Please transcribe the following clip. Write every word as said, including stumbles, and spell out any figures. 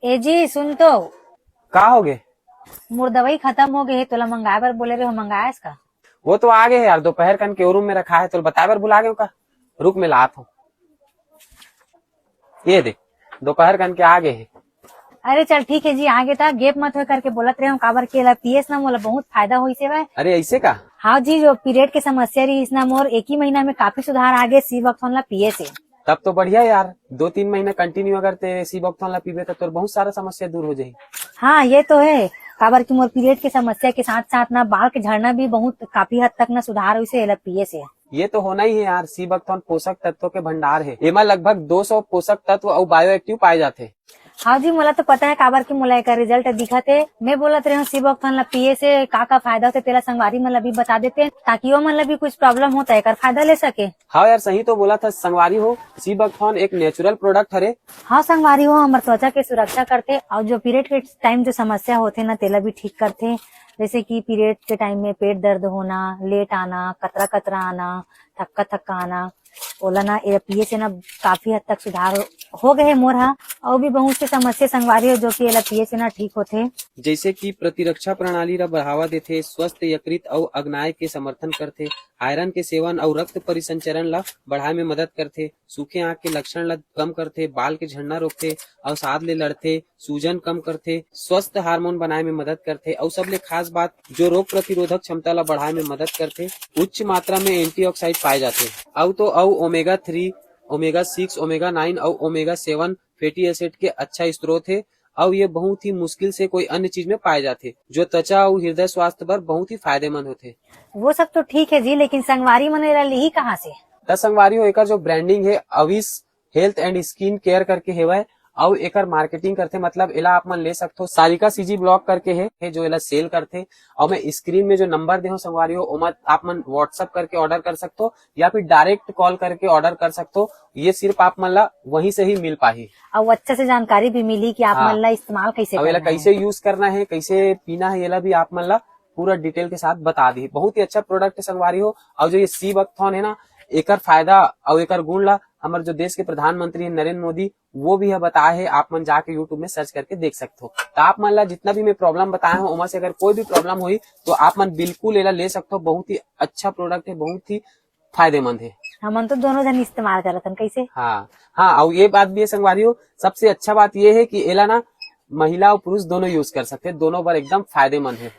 ए जी, सुन तो। का हो गे? मोर दवाई खत्म हो गे हे, तोला मंगाए बर बोले रहे हो, मंगाएस का? वो तो आ गे हे यार, दोपहर कन के रूम में रखा है, तोला बताए बर भुला गे हो का? रुक, मैं लात हूँ। ये दे, दोपहर कन के आ गे हे। अरे चल ठीक है जी, आ गे ता, गेप मत होय करके बोलत रहे हूँ, काबर के एला पियेस ना, मोला बहुत फायदा होइस हे भाई। अरे ऐसे का? हाँ जी, जो पीरियड के समस्या रहिस ना मोर, एक ही महीना में काफी सुधार आ गे, सी बकथॉन ला पिये से। तब तो बढ़िया यार, दो तीन महीना कंटिन्यू अगर ते सी बकथॉन ला पीबे, तब तोर बहुत सारा समस्या दूर हो जाही। हाँ, ये तो है, काबर कि मोर पीरियड के समस्या के साथ साथ ना बाल के झड़ना भी बहुत काफी हद तक ना सुधार होइस हे एला पिये से। ये तो होना ही है यार, सी बकथॉन पोषक तत्व के भंडार है। एमा लगभग दो सौ पोषक तत्व अउ बायोएक्टिव पाए जाथे। हाँ जी, मोला तो पता है, काबर कि मोला एकर रिजल्ट दिखत हे। मैं बोलत रहे हूँ, सी बकथॉन ला पिये से का का फायदा होथे, तेला संगवारी मन ला भी बता देते, ताकि वो मन ला भी कुछ प्रॉब्लम हो, तो एकर फायदा ले सके। हाँ यार, सही तो बोला था संगवारी हो, सी बकथॉन एक नेचुरल प्रोडक्ट हरे। हाँ संगवारी हो, हमर त्वचा के सुरक्षा करथे, और जो पीरियड के टाइम जो समस्या होथे ना, तेला भी ठीक करथे। जैसे कि पीरियड के टाइम में पेट दर्द होना, लेट आना, कतरा कतरा आना, थक्का थक्का आना, ओला ना, एला पिये से ना काफी हद तक सुधार हो गए हे मोर हा। अउ भी बहुत से समस्या संगवारी हो, जो कि एला पिये से ना ठीक होथे। जैसे कि प्रतिरक्षा प्रणाली ला बढ़ावा देथे, स्वस्थ यकृत अउ अग्नाय के समर्थन करथे, आयरन के सेवन अउ रक्त परिसंचरण ला बढ़ाए में मदद करथे, सूखे आंख के लक्षण ला कम करथे, बाल के झड़ना रोकथे अउ साथ ले लड़थे, सूजन कम करथे, स्वस्थ हार्मोन बनाए में मदद करथे अउ सबले खास बात, जो रोग प्रतिरोधक क्षमता ला बढ़ाए में मदद करथे। उच्च मात्रा में एंटीऑक्साइड पाए जाथे। अउ तो अउ omega three, omega six, omega nine अउ ओमेगा सेवन फैटी एसिड के अच्छा स्रोत हे। अउ ये बहुत ही मुश्किल से कोई अन्य चीज में पाए जाथे, जो त्वचा अउ हृदय स्वास्थ्य बर बहुत ही फायदेमंद होथे। वो सब तो ठीक है जी, लेकिन संगवारी मन एला लिही कहाँ से? त संगवारी हो, एकर जो ब्रांडिंग है अविस हेल्थ एंड स्किन केयर करके हेवय, अउ एकर मार्केटिंग करथे, मतलब एला आप मन ले सकथो। सारिका सीजी ब्लॉग करके हे, हे जो एला सेल करथे। अउ मैं स्क्रीन में जो नंबर दे हूँ संगवारी हो, ओमा आप मन WhatsApp करके ऑर्डर कर सकथो या फिर डायरेक्ट कॉल करके ऑर्डर कर सकथो। ये सिर्फ आप मन ला वहीं से ही मिल पाही। अउ अच्छा से जानकारी भी मिली कि आप हाँ। मन ला इस्तेमाल कैसे अउ एला करना है। कैसे यूज करना है, कैसे पीना है, एला भी आप मन ला पूरा डिटेल के साथ बता दी। बहुत ही अच्छा प्रोडक्ट संगवारी हो। अउ जो ये सी बकथॉन है ना, एकर फायदा अउ एकर गुण ला हमर जो देश के प्रधानमंत्री है नरेंद्र मोदी, वो भी है बताए है, आप मन जाके YouTube में सर्च करके देख सकथो। तो आप मन ला जितना भी मैं प्रॉब्लम बताए हूँ, ओमा से अगर कोई भी प्रॉब्लम होई तो आप मन बिल्कुल एला ले सकथो। बहुत ही अच्छा प्रोडक्ट है, बहुत ही फायदेमंद है। हमन तो दोनों जन इस्तेमाल करत हन, कैसे? हाँ, हाँ, अउ ये बात भी है संगवारी हो, सबसे अच्छा बात ये है कि एला ना महिला अउ पुरुष दोनों यूज कर सकथे, दोनों बर एकदम फायदेमंद है।